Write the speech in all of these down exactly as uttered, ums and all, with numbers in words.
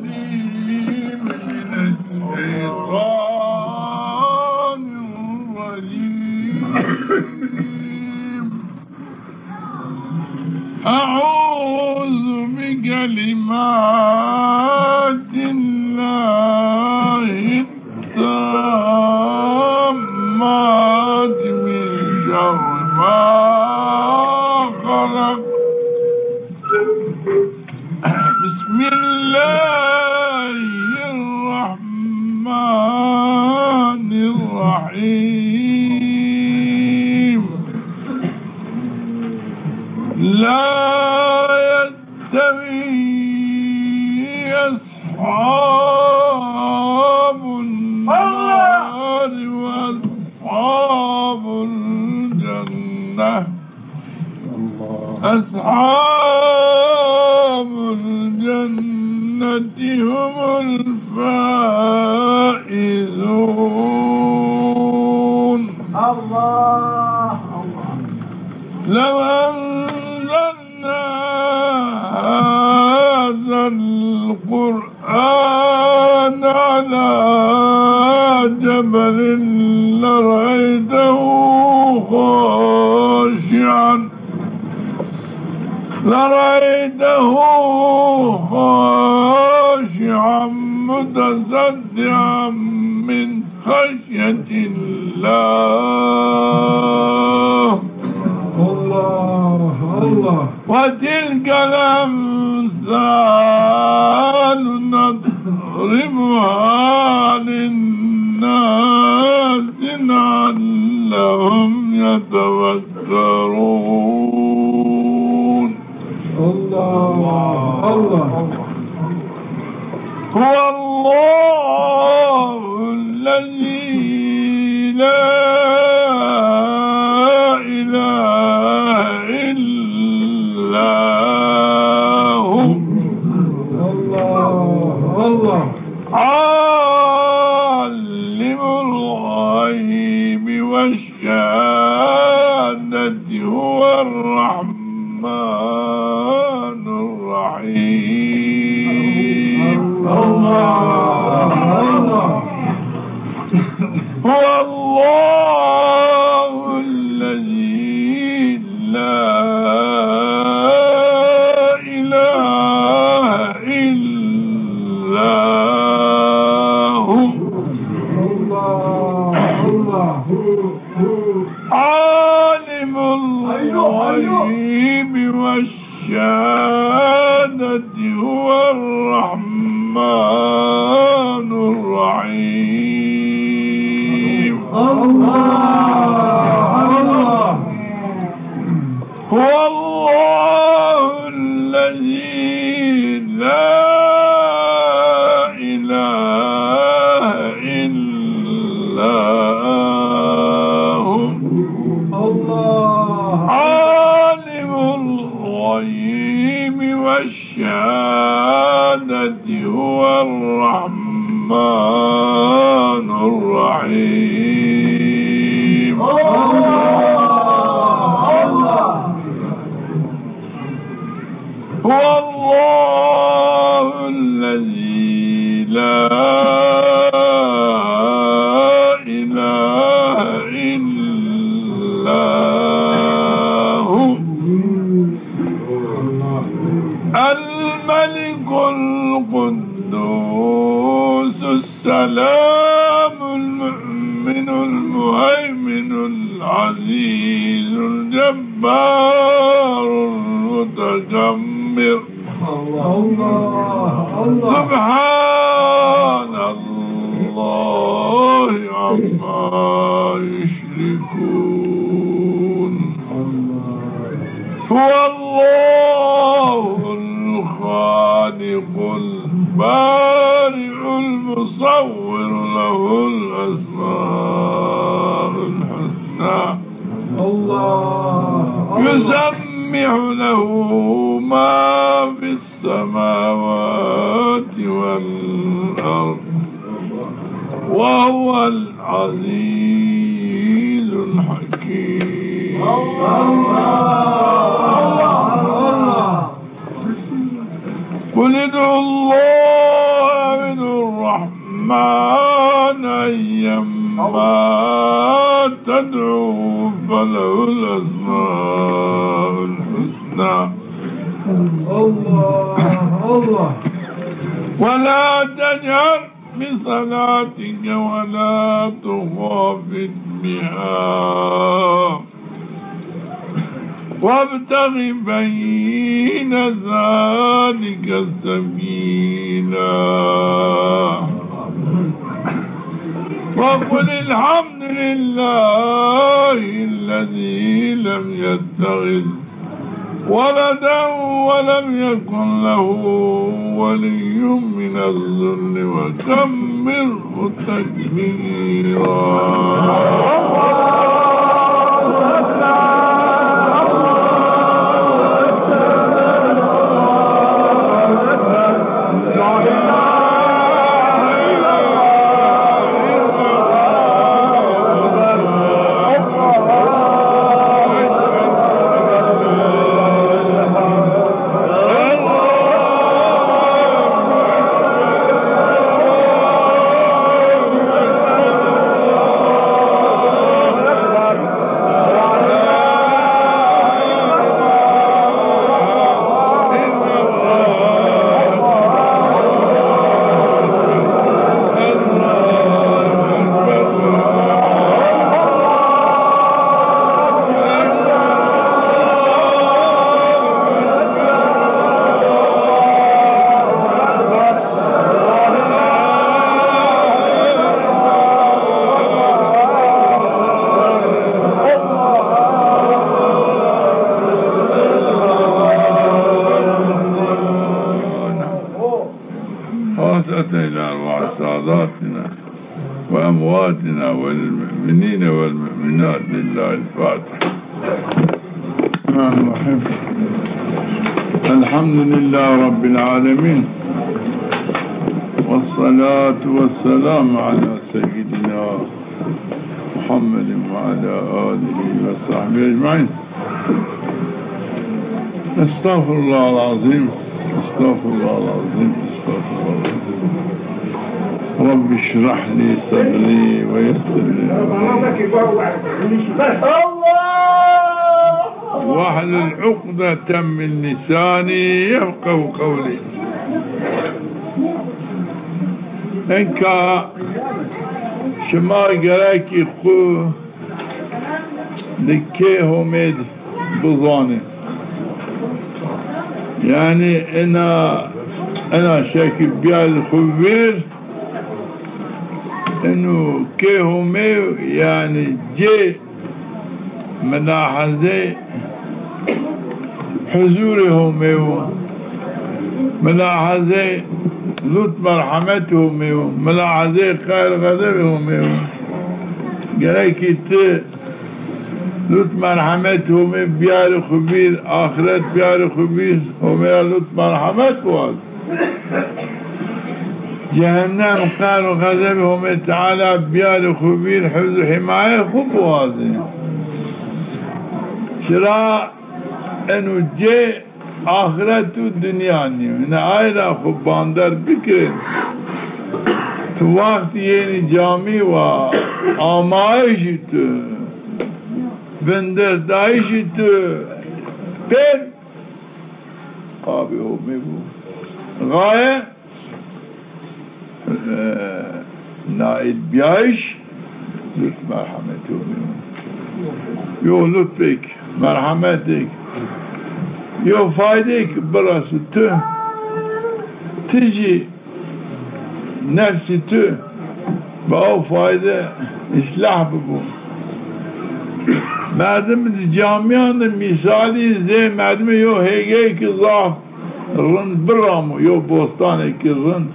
من الشيطان الرجيم. أعوذ بكلمات الله التامات من شر ما خلق. بسم الله الرحمن الرحيم. لا يستوي أصحاب النار وأصحاب الجنة. أصحاب الجنة هم الفائزون. الله، الله. لو أنزلنا هذا القرآن على جبل لرأيته خاشعا، لرأيته خاشعا متصدعا من خشية الله. الله، الله. وتلك الأمثال نضربها للناس لعلهم يتفكرون. الله، الله. هو الله الذي لا إله إلا هو. الله، الله. عالم الغيب والشهادة هو الرحمن الرحيم. الله، الله. هو الله الذي لا إله إلا هو. الله، الله. عالم الغيب والشهادة هو الرحمن الرحيم. الله، الله. هو الله الذي لا إله إلا هو. الله. عالم الغيب والشهادة هو الرحمن الرحيم. الله، الله. هو الله الذي لا إله إلا هو. الملك القدوس السلام المؤمن المهيمن العزيز الجبار المتكبر. الله، الله. سبحان الله عما يشركون. هو الله الخالق البارئ المصور له الأسماء الحسنى. الله. يسبح له ما في السماوات والأرض وهو العزيز الحكيم. الله، الله. قل ادعوا الله أو ادعوا الرحمن أيما تدعوا فله الأسماء الحسنى. الله، الله. ولا تجهر بصلاتك ولا تخافت بها وابتغ بين ذلك سبيلا. وقل الحمد لله الذي لم يتخذ ولدا ولم يكن له ولي من الذل وكبره تكبيرا. خاصة إلى أرواح ساداتنا وأمواتنا وللمؤمنين والمؤمنات. لله الفاتحة. الرحمن الرحيم. الحمد لله رب العالمين، والصلاة والسلام على سيدنا محمد وعلى آله وصحبه أجمعين. أستغفر الله العظيم، أستغفر الله العظيم، أستغفر الله العظيم. رب اشرح لي صدري ويسر لي أمري. واحلل عقدة من لساني يفقهوا قولي. Enka şima gerekî xwu di kê Homê di bizanê. Yanî ena, ena şekil biyar xwu vîr, eno kê Homê, yanî cê milahezê huzurê Homê wo. Milahezê lutf merhametê Homê wo. Milahezê qehr xezebê Homê wo. Gerekî ti lutf merhametê Homê biyarê xwu vîr, axiret biyarê xwu vîr, Homê ra lutf merhamet biwaz. Cehennem qehr û xezebê Homê Teala biyarê xwu vîr, hifz û himayê xwu biwazê. Çira eno cê axiret û dinya nîyo. Ina ay ra xwu bander bikirên. Tu wext yenî camî wa amayişî tu, vindirdayişî tu pêr qabê Homê bû. Gaye, e, nail biyayîş, lutf merhametê Homê bû. Yo lutfêk, merhametêk, yo faydeyêk biresu tu, ti jî nefsî tu bi aw fayde îslah bibo. Merdim di camîyan de mîsalî zê merdimê yo hêgeyêkî zaf rind biramo, yo bostanêkî rind,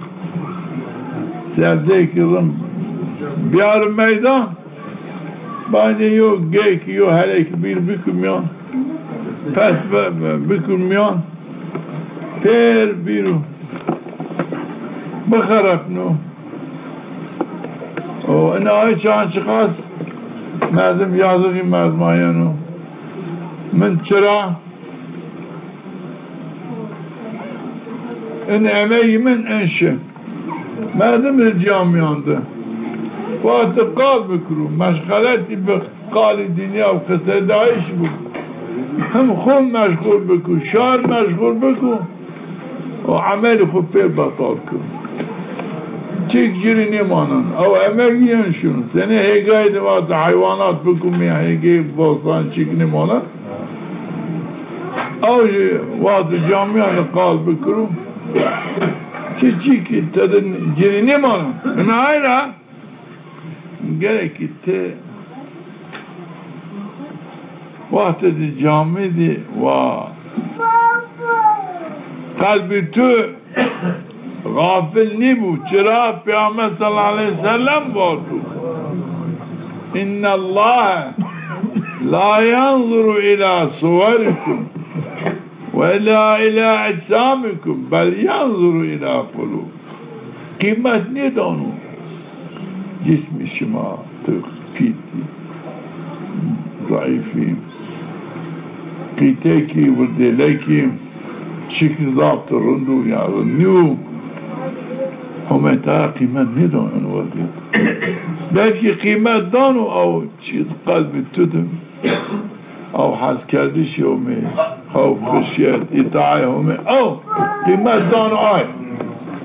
sebzeyêkî rind biyaro meydan. Bence yo geyêkî, yo herêkî bîr bikir mîyan, pes bi-, bi-, bikir mîyan, pêr bîro bixerepno. O ina ay çan çiqas merdim yazixî merdiman yeno. Min çira In emegî min in şi. Merdim di camîyan de. Wextê qal bikiro, meşxeletî bi qalî dinya û qisedayîş bo. Him xo meşxul biko, şar meşxul biko û emelî xo pê betal ko. Çîk ci rê nêmanan. Ew emegî yen şino. Senê hêgayî de wextê heywanat bikumîya, hêgayî bostan çîk nêmanan. Ew jî wextê camîyan de qal bikiro, çi çîkî tede ci rê nêmano. Ina ay ra gerekî ti wextê di camî di wa qelbî tu Xafil nîbû, çira Peyxamber sallallahu aleyhi ve sellem vato: "İnnallahe la yanzuru ila suverikum ve la ila ecsamikum, bel yanzuru ila kulub." Qîmet nêdano cismî şima, tu pîtî, zayîfî, qîtekî, wirdêlekî, şikî zaf tu rind û ya rind nîyo. Homê te qîmet nêdano in wezîyet. Belkî qîmet dano ew çî qelbî tu de. Ew hezkerdişê Homê, xewf, xişyet, îtaayê Homê, ew qîmet dano ay.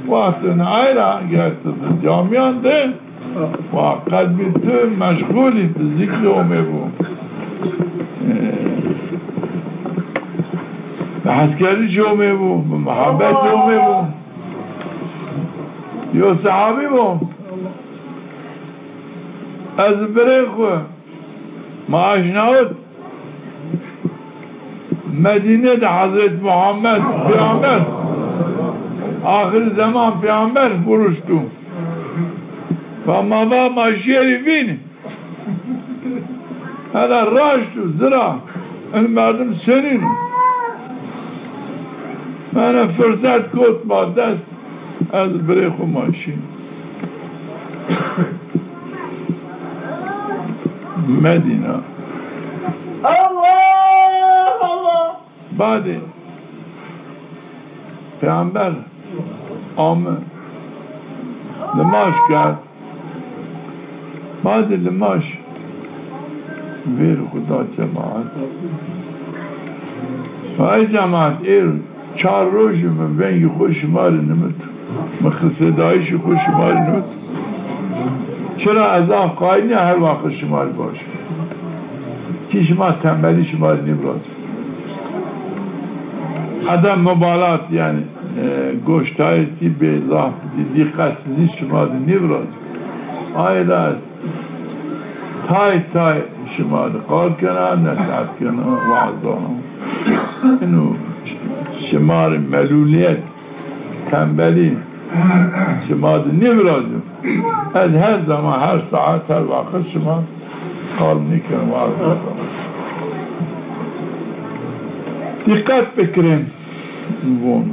Wextê ay ra ger tu di camîyan de wa qelbî tu meşxulî bi zikrê Homê bo. Bi hezkerdişê Homê bo, bi muhabbetê Homê bo. Yo sehabî bo. Ez birê xwu ma aşnawit Medîne de Hezret Muhammed Peyxamber, axir zeman Peyxamber vuruştu. Va ma va ma şêrî vînî. Hela raşt û zira in merdim senîn o. Mene firset kot ma dest, ez birê xwu ma şîn. Medîna. Allah, Allah. Badê Peyxamber ame, nimaj kerd. Badê nimaj vêr xwu da cemaet. Ay cemaet, êr çar rojî mi vengî xwu şima rê nimit. Mi qisedayîşî xwu şima rê nimit. Çira ez zaf qayîl nîya, her waqit şima rê baş. Kî şima tembelî şima rê nêvirazî. Edem mubalat, yanî, e, goşdarîtî bê zaf dîqetsizî şima rê nêvirazî. Ay ra ez tay tay şima rê qal kena, nesîhet kena, waaz dana. Ino şima rê melûlîyet, tembelî şima de nêvirazîyo. Ez her zaman, her saet, her waqit şima qal nîkeno, waaz nîkeno. Dîqet bikirin, von.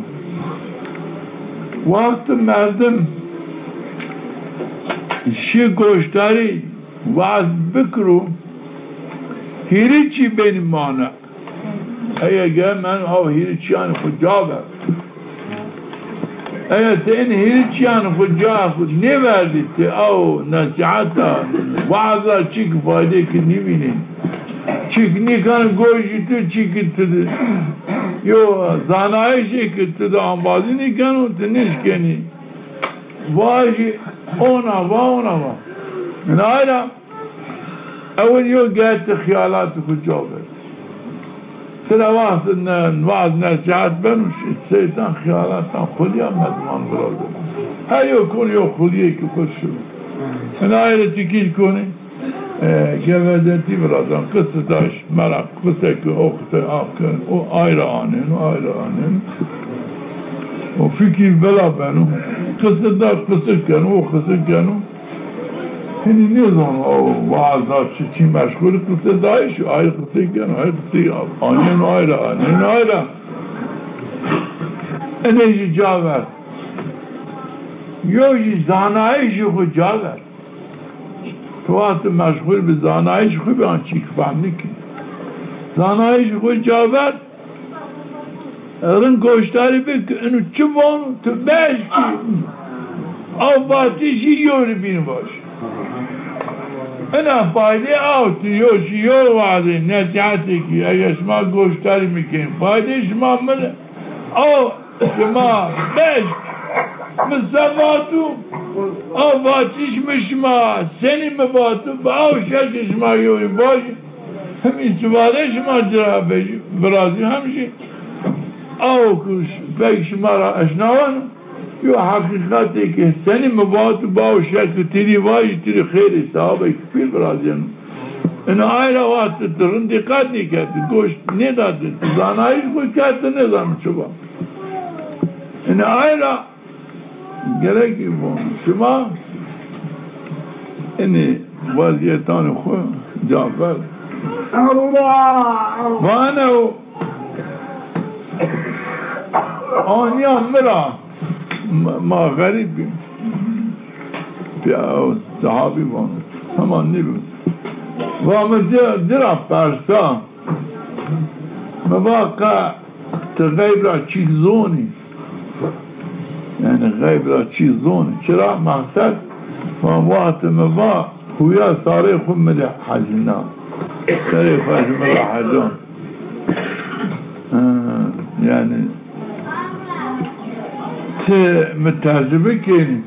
Wextê merdim şî goşdarî, waaz bikiro, hîrê çî benî mane. Ege men aw hîrê çîyanê xwu ca ver. Ege ti in hîrê çîyanê xwu ca xwu nêverdî, ti aw nesîheta, waaza çîk faydeyêk nîvînî. Çîk nîkeno goşî tu, çîk tu de yo zanayîşêk tu de embazî nîkeno, ti nêşkenî vajî ona va, ona va. Ina ra ewil yo ger ti xeyalatê xwu ca ver. Tira wextê ne, waaz nesîhet beno, şi-, şeytan xeyalatan xulîya merdiman virazeno. Her yo kon yo xulîyêkê xwu şino. Ina ay ra ti kî konî, e, gevezetî virazeno, qisedayîş, meraq, qise ki, o qise af keno, o ay ra aneno, ay ra aneno. O fikir vila beno, qise da qise keno, o qise keno. Hinî nêzano o waaza çi, çi meşxulî qisedayîş o, ay qisey keno, ay qisey aneno, ay ra aneno, ay ra. Enê jî ca ver. Yo jî zanayîşê xwu ca ver. Tu wextê meşxul bi zanayîşê xwu bî, an çîk fehm nîkî. Zanayîşê xwu ca ver. Rind goşdarî bik, inu çi von, tu beşkî. Aw vatişî yo rê bîn vaj. Ina fayde aw tu yo şî yo wazê nesîhetê kî, eger şima goşdarî mi kên, fayde şima mi rê. Aw şima beşk, mi se vatu, aw vatişî mi şima senî mi vatu, bi aw şekil şima yo rê vaj. Hem îstîfade şima ci ra vejî, virazî hem jî. Aw ku ş-, fek şima ra eşnawan, yo heqîqetê ke senî mi vat, baw şekil tirî vajî, tirî xêrê, sewabê kî pîr virazîyeno. Ina ay ra wextê ti rind dîqet nêkerd, ti goş nêda ti, ti zanayîş xwu kerd, ti nêzano çi va. Ina ay ra Gerekî von şima inê wezîyetanê xwu ca ver. Vane o anîya mi ra, ma, ma xerîb bî. Pîya o sehabî vano, hema nîbim. Va mi ci, ci ra persa. Mi va qe ti xeyb ra çîk zonî? Yanî xeyb ra çî zonî? Çira? Meqsed, ma wextê mi va huya sarê xwu mi rê hecîna. Serê xwu ji mi ra hecan. Ha, yanî ti mi tecrube kenî.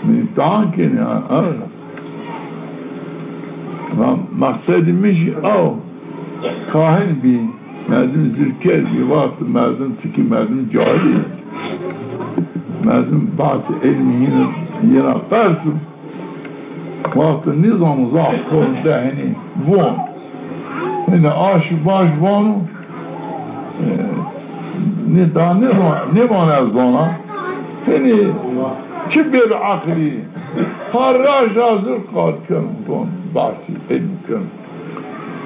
Mi îmtîhan kenî, ha, ha. Ma, meqsedê mi jî aw. Kahin bî, merdim zirker bî, wextê merdim tikî merdim cahil est. Merdim bahsê ilmî hînî yena persu. Wexto nêzano zaf kon de hinî von. Hinî aş û baş vano, e, nê, da nêvan-, nêvano ez zana. Hinî çi bêr eqlî. Ha raja zûr qal keno von, bahsî ilm keno.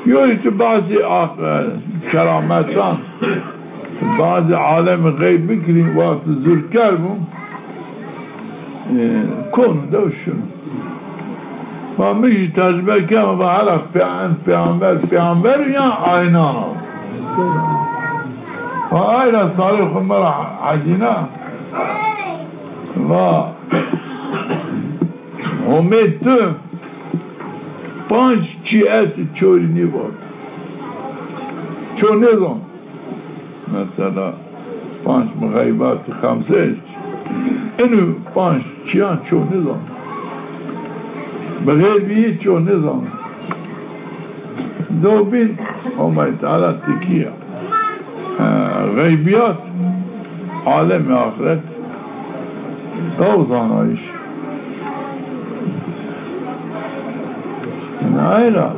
Yo jî tu bahsî aq-, e, kerametan, bahsî alemê xeyb bikirî, wexto zûrker bû. E, konu de şunu. Va mi jî tecrube keme, va hela pe-, peyamber, peyamber ya aynan o. Va ayra sarê xwu mi ra hecîna. Va Homê tu panc çî est çorî nêvat. Ço nêzan. Mesela, panc muxeybatî xemse est. Inu panc çiyan ço nizan. Bi xeybî ço nizan. Dobîn Homay Teala tikîya. E, xeybîyat, alemê axiret, taw zanayîş. Nayra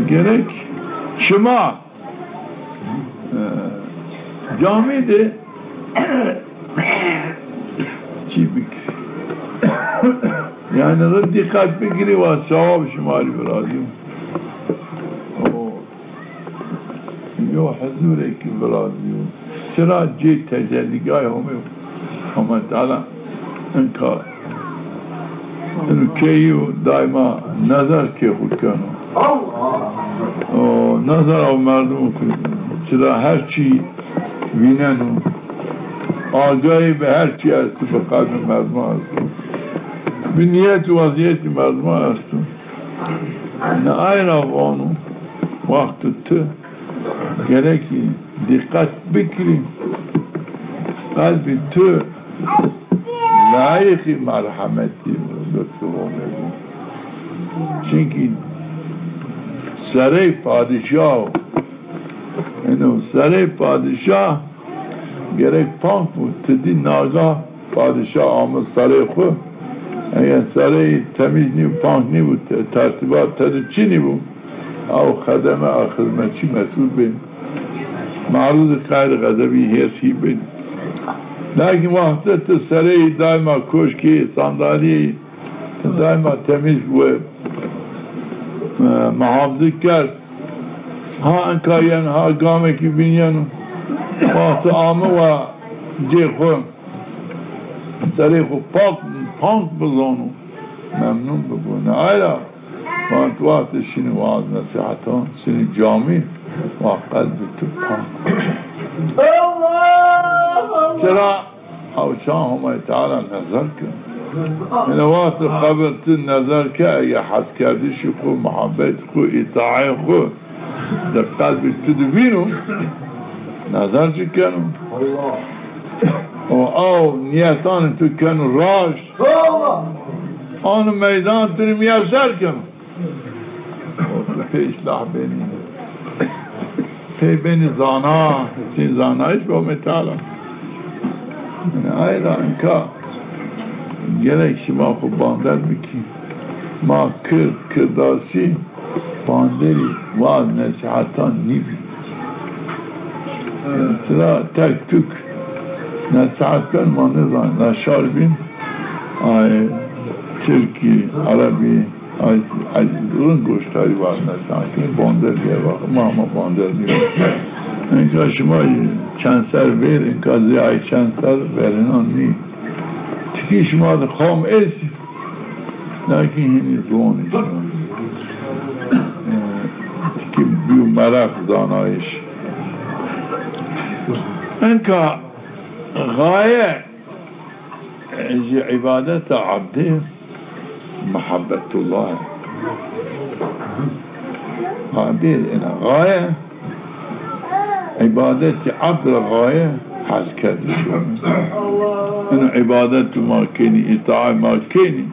gerek şima E, camî de çî bikirî. Yanî rind dîqet bikirî, wa sewab şima rê virazîyo. O yo huzurêkî virazîyo. Çira cê tecelligahê Homê, Homay Teala inka Inu keyî û daîma nezer kê xwu keno. O nezer o merdim ku çira her çî vîneno. Agahî bi her çî esto, bi qelbê merdima esto. Bi nîyet û wezîyetî merdima esto. Ne ay ra vano, wexto tu gerekî dîqet bikirî, qelbê tu layîqî merhemetî û lutfê Homê bo. Çimkî serey padîşah o. Ino serey padîşah gerek pank bo, ti dî naga padîşah ame serey xwu. Eger serey temîz nîbû, pank nîbû, te-, tertîbat tede çinî bû, ew xedeme, ew xizmetçî mesûl bên. Merûzê qehrî, xedebî, hêrsî bên. Lakin wexte ti sereyî daîma koşkî, sandalîyeyî, ti daîma temîz û, e, muhafizî kerd. Ha inka yeno, ha gamekî vîneno. Wexte ame wa cê xwu, serê xwu pak, pank bizano, memnun bibo. Ne ay ra Waqt, waqtê şinî waaz nesîhetan, şinî camî, wa qelbê tu pak. Çira? Ew çan Homay Teala nezer keno. Ina wextê qebir tu nezer ke, ege heskerdişî xwu, muhabbet xwu, îtaê xwu di qelbê tu di vîno, nezer ci keno. O, ew nîyetanê tu keno raşt. Ano meydan tu rê miyeser keno. O tu pê îslah benî. Pê benî zana, çin zanayîş bi Homê Teala. Yanî ay ra inka gerek şima xwu bander bikî. Ma kird, kirdasî banderî waaz nesîhetan nîbî. Tira tek tuk nesîhet ben ma nêzanî. Na şar bîn, ay, tirkî, erebî, ay, ay, rind goştarî waaz nesîhet kenî, bander diye bak. Ma, ma bander nîbî. Inka şima çend ser vêr, inka zê ay çend ser verênan nî. Tikî şima di qawm êsî, lakîn hînî ziwanê şima. E, tikî bîyo meraq, zanayîş. Inka gaye, e, ji îbadeta ebdî muhabbetullah. Ebdî ina gaye, îbadetî ebd ra gaye heskerdiş o. Ino îbadet ma kenî, îtae ma kenî.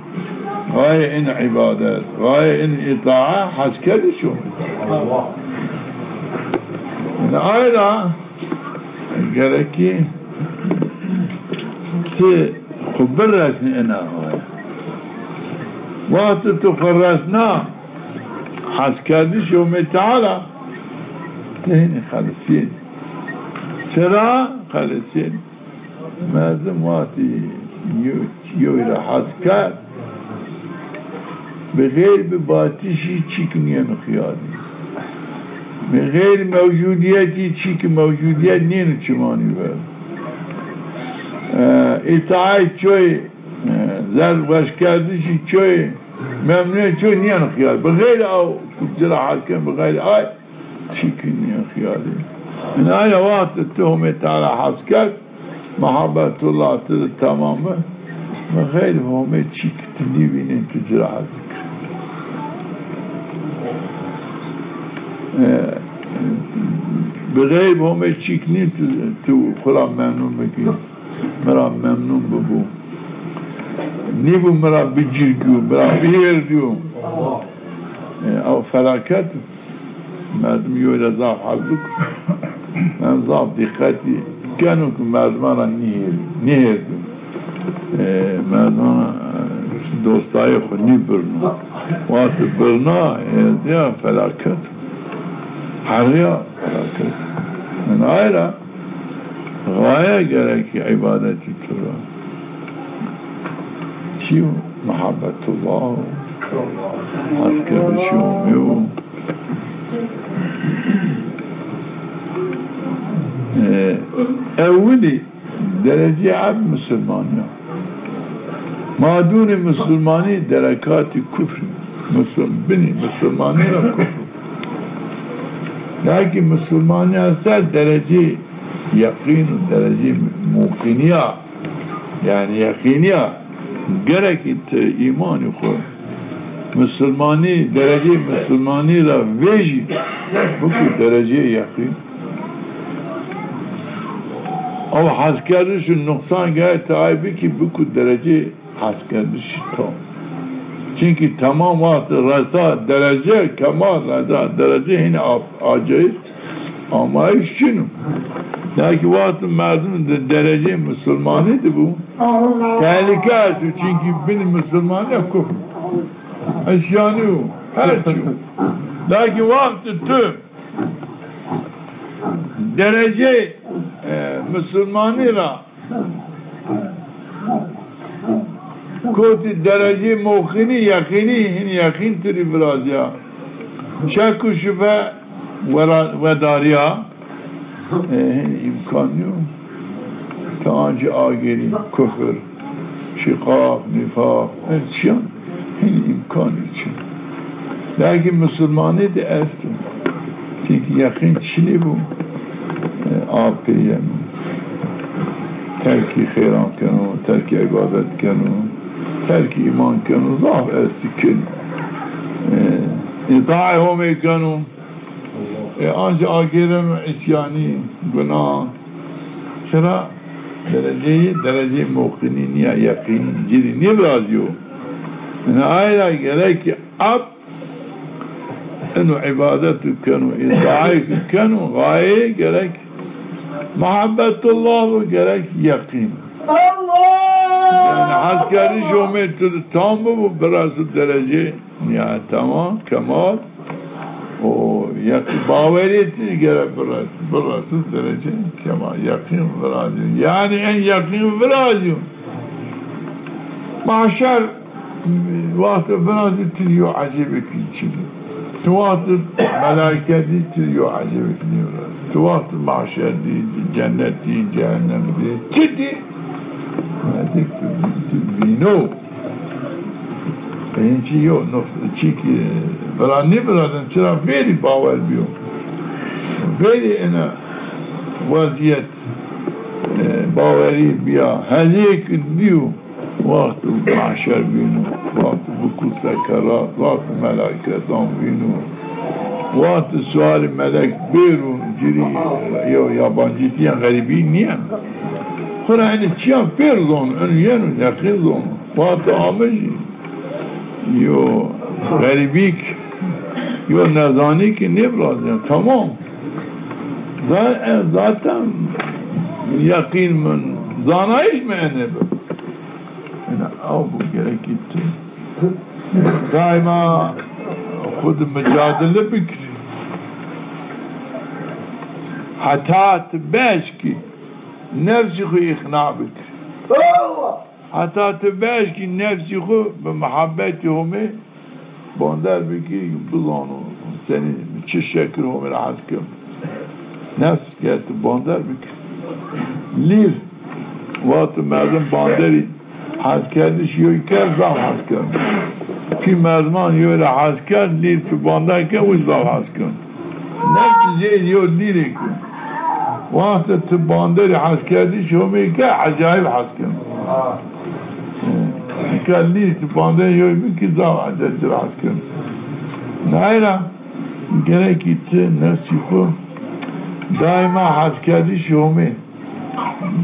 Gaye in îbadet, gaye in îtae heskerdiş o. Ina ay ra gerekî ti xwu biresnî ina gaye. Wextê tu xwu resna, heskerdiş Homê Teala, ti hînî xelisîyênî. Çira xelisîyênî? Merdim wextî yew, yewî ra hes kerd, bi xeyr bi batîşî çîk nîyeno xiyalî. Bi xeyr mewcudîyetî çîk mewcudîyet nîyeno çimanî ver. E, îtaet çoy, e, zerr weşkerdişî çoy, memnuniyet çoy nîyeno xiyal. Bi xeyr ew ci ra hes ken, bi xeyr ay çîk nîyeno xiyalî. Ina ay ra wextê tu Homê Teala hes kerd, muhabbetullah tu di temam bi. Bi xeyr bi Homê çîk tu nîvînên, tu ci ra hes bikir. E, bi xeyr bi Homê çîk nî tu, tu xwu ra memnun bikî. Mi ra memnun bibû. Nîbû mi ra bicirgîyo, mi ra bihêrdîyo. E, ew felaket o. Merdim yoy ra zaf hez bikir. Merdim zaf dîqetî keno ki merdiman ra nîhêr-, nîhêrdîyo. E, merdiman ra, e, dostayê xwu nîbirno. Wextê birna, e, ya felaket o. Herrîya felaket o. Yanî ay ra gaye gerekî îbadetî tu ra. Çi yo? Muhabbetullah o, heskerdişî Homê o. E, ewilî dereceyê ebd musulmanîya. Madûnê musulmanî derekatî kufrî. Musul-, binî musulmanî ra kufr. Lakîn musulmanîya ser dereceyê yeqîn û dereceyê muqînîya, yanî yeqînîya, gerekî ti îmanî xwu musulmanî, dereceyê musulmanî ra vejî, bikû dereceyê yeqîn. Ew heskerdiş û nuqsan gere ti ay bikî, bikû dereceyê heskerdişî tam. Çimkî temam wextê resa derece, kemal resa derece hînî a-, acayîb amayîş çin o. Lakîn wextê merdim di dereceyê musulmanî de bû, tehlîke esto, çimkî binî musulmanî ya kufr. Îsyanî yo, her çî yo. Lakîn wextê tu dereceyê, e, musulmanî ra kotî dereceyê muqînî, yeqînî, hînî yeqîn ti rî virazîya. Şek û şufe wera-, wedarîya, e, hînî îmkan nîyo. Ti ancî agêrî kufr, şîqaq, nîfaq, e, çîyan hînî îmkanî çin. Belkî musulmanî de esto. Çimkî yeqîn çinî bû. E, a pê yeno. Terkî xeyran keno, terkî îbadet keno, terkî îman keno, zaf estî keno. E, îtaê Homê keno. E, anca agêreno îsyanî, guna. Çira? Dereceyê, dereceyê muqinî nîya, yeqînî, ci rê nêvirazîyo. Ina ay ra gerek ki ap ino îbadetu keno, îtaê keno, xayê gerek muhabbetullah û gerek yeqîn. Yanî heskerdiş Homê tu de tam bibo, biraso derecê nîya, tamam, kemal. O yeqîn, bawerî tu gere bira-, biraso derecê kemal. Yeqîn virazîyo. Yanî en yeqîn virazîyo. Mahşer wexto virazî tu rê yo ecêbêk çi bi. Tu wexto melaîke dî tu rê yo ecêbêk nêvirazî. Tu wexto mahşer dî, cennet dî, cehennem dî, çi dî? Medik tu, tu vîno. Hîn çî yo, nuqs-, çî ki vira nêvirazin, çira verî bawer bîyo. Verî ina wezîyet, e, bawerî bîya, hezêk dîyo. Wexto mahşer bîno, wexto bikû sekerat, wexto melaîketan vîno, wexto sualî melek bêro, ci rê yo yabancîtî yen, xerîbî nîyen. Xwura enî çîyan pêr zono, eno yeno, yeqîn zono. Wexto amijî yo xerîbîk, yo nezanî ki nêvirazîyen, tamam. Za-, e, zaten yeqîn min, zanayîş mi enê bi. Ina aw bu gerekî tu daîma xwu de micadele bikirî. Heta ti beşkî nefsî xwu îqna bikirî. Heta ti beşkî nefsî xwu bi muhabbetî Homê bander bikî, bizano senî, çi şekil Homê ra hes keno. Nefs ke ti bander bikî. Lîr, wexto merdim banderî heskerdiş yoy kerd, zaf hes keno. Pî merdiman yoy ra hes kerd, lîr tu bander ke, wi zaf hes keno. Nefs zêd yo lîrêk o. Wexto ti banderî heskerdiş Homê ke, ecayîb hes keno. Nika lîr ti banderî yoy bikî, zaf ecayîb ci ra hes keno. Nayê ra gerekî ti nefsî xwu daîma heskerdiş Homê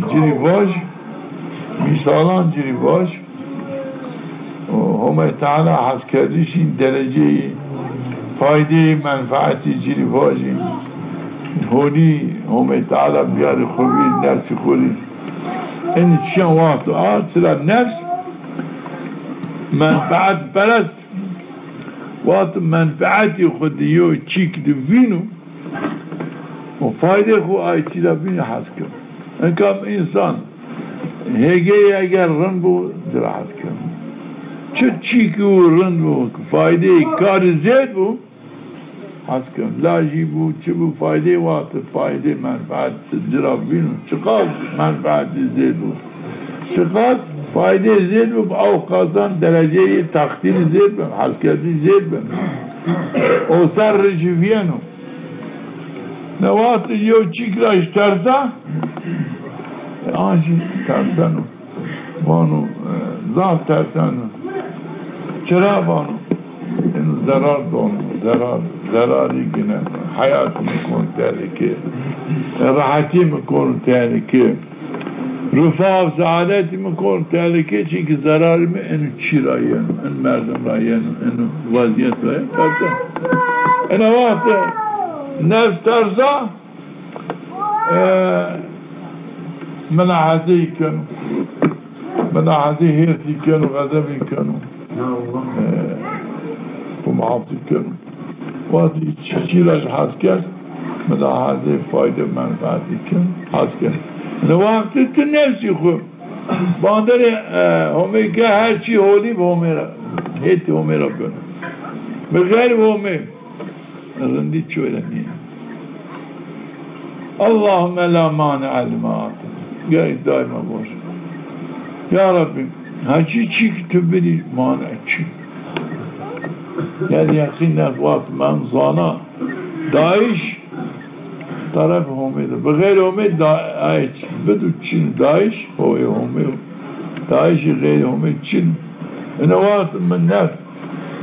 ci rê vaj, mîsalan ci rê vaj. Û Homê Teala heskerdişî dereceyî, faydeyî, menfeetî ci rê vajî. Holî Homê Teala biyarî xwu vîr, nefsî xwu rê. Enî çîyan wexto ard, çira nefs menfeetperest. Wexto menfeetî xwu di yo çîk di vîno, û faydê xwu ay çî ra bînî hes keno. Inkam însan hêgeyî eger rind bo, ci ra hes keno. Çi çîkî û rind bo, faydeyê karî zêd bo, hes keno. Lajî bo, çi bo, faydeyê wexto, faydê menfeet ci ra bîno. Çiqas menfeetî zêd bo, çiqas faydeyê zêd bo, aw qasan dereceyê teqdîrî zêd beno, heskerdiş zêd beno. O ser rijî vîyeno. Ne wexto yew çîk ra jî tersa, e, an jî terseno. Vano, e, zaf terseno. Çira vano? Eno zerar dono, zerar, zerarî gine. Heyatî mi kon tehlike. E, rehetî mi kon tehlike. Rifa û seadetî mi kon tehlike, çimkî zerarî mi eno çî ra yeno, en merdim ra yeno, eno wezîyet ra yeno, tersa. Ena wexte nefs tersa, e, milahezeyî keno. Milahezeyê hêrsî keno, xezebî keno. E, xwu muhafîz keno. Wextî çi, çî ra jî hes kerd, milahezê fayde menfeetî keno, hes keno. Ina wextî tu nefsî xwu banderê, e, Homê ke, her çî holî bi Homê ra, hêtî Homê ra beno. Bi xeyrî Homê rindî çoy ra nîya. Allahümme la mani'a lima a'tayte. Gerek daîma vaj. Ya Rabbî, her çî çî ki tu bidî, mani çi? Yanî yeqîn neft wext mem zana DAIŞ teref Homê de. Bi xeyrê Homê da-, ay, bidu çin DAIŞ, hoyê Homê, DAIŞî xeyrê Homê çin. Ine wext mi neft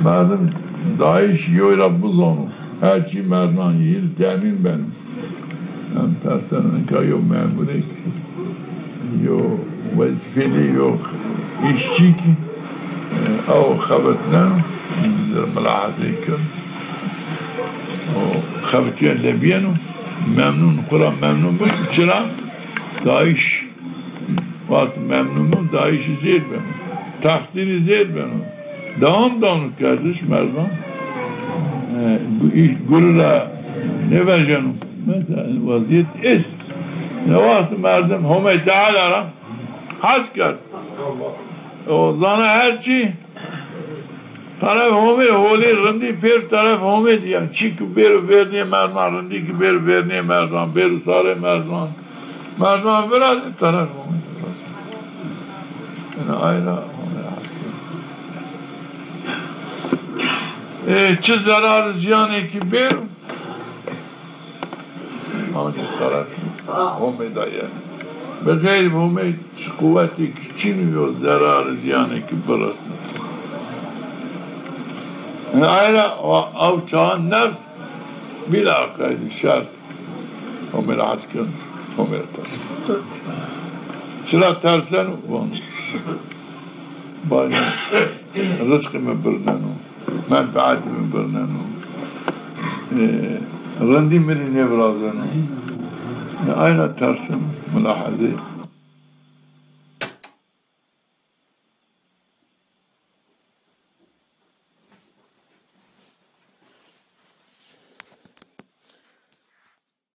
merdim DAIŞ yoy ra bizano. Her çî merdan yî temîn beno. Em terseno nika yo memurêk, yo wezîfelî, yo îşçîk, e, ew xebitneno, zir milahezê kir. O xebitîya lebîyeno, memnun, xwu ra memnun bib. Çira? DAIŞ wext memnun bib, DAIŞî zêd beno. Teqdîrî zêd beno. Dewam dano kerdiş merdan. E, gu-, îş gurî ra nêvejeno. Mesela wezîyet est. Ne wext merdim Homê Teala ra hes kerd. O zana her çî teref Homê holî rindî pêr teref Homê dî. Yanî çî ki bêro vernîyê merdan, rindî ki bêro vernîyê merdan, bêro sarê merdan. Merdan virazê teref Homê virazê. Ina ay ra Homê hes kerd. E, çi zerar zîyanê ki bêro, ancî teref Homê de yeno. Bi xeyrî Homê çi quwetêk çin o yo zerar zîyanêk biresno. Ay ra o, ew çaxan nefs bîla qeyd şer. Homê ra hes keno, Homê ra ters. Çira terseno? Vano, vano, rizqê mi birneno, menfeetê mi birneno, e, rindî mi rê nêvirazeno. E, ayna terseno, milahezê.